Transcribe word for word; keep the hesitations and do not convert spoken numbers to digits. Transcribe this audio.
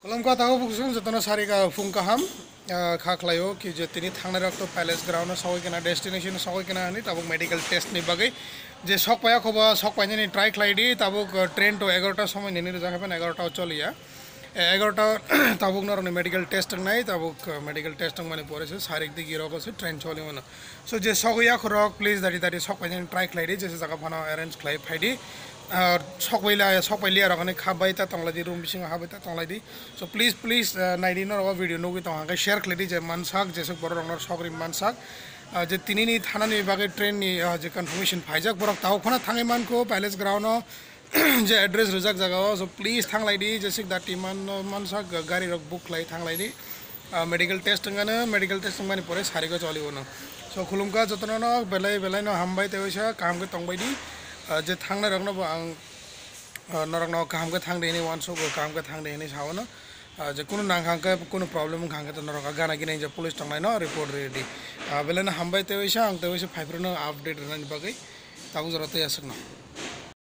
Khulumkha tabuk buksong jotono sarika phung kaham, ah, kha khlaio ki je tini thangnai rok to Palace Ground o sogwi kana, destination o sogwi kana hinwi tabuk medical test ni bagwi je sok paiya khoba sok painani try khlai di tabuk, ah, train to egarota somoi nini rwjak haban egarota o choliya. Eh, egarota tabuk norokni medical test wngnai tabuk, ah, medical test wngmani pore se sarik digi rogo se train choli mano. So je sogwi yakhorok please dari dari sok painani try khlai di jesa jaga phano arrange khlai phai di. Ah, sok bai la sok bai liya rok hinwi kha bai ta tong lai di room bisingo ha bai ta tong lai di. So please, please, uh, naidi norok o video nugwi tong hwnkhe share khlaidi je mansak jesuk borok rokno sokri mansak. Uh, je tinini thanani bagwi train ni, uh, je confirmation phaijak borok tao khona thangwi mankho Palace Ground o je address rwjak jaga o. So please thanglaidi jesuk dati man mansak gari rok book khlai thanglaidi. Uh, medical test wngano, medical test wngmani pore sarigo choli uno. So khulumkha jotono no belai belai no hambai tei waisa kaham khe tongbaidi. Uh, je thangnai rokno bo ang Ah, norokno kaham khe thang di hinwi uansukgo, kaham khe thang di hinwi saono. Ah, je kunu nang kha hwnkhe, kunu problem wng kha hwnkhe, to norok gana gini je police tongnaino report rw di. Ah, belai no hambai tei waisa, ang tei waisa phaiphruno update rwnani bagwi tabuk jora tei aswkno.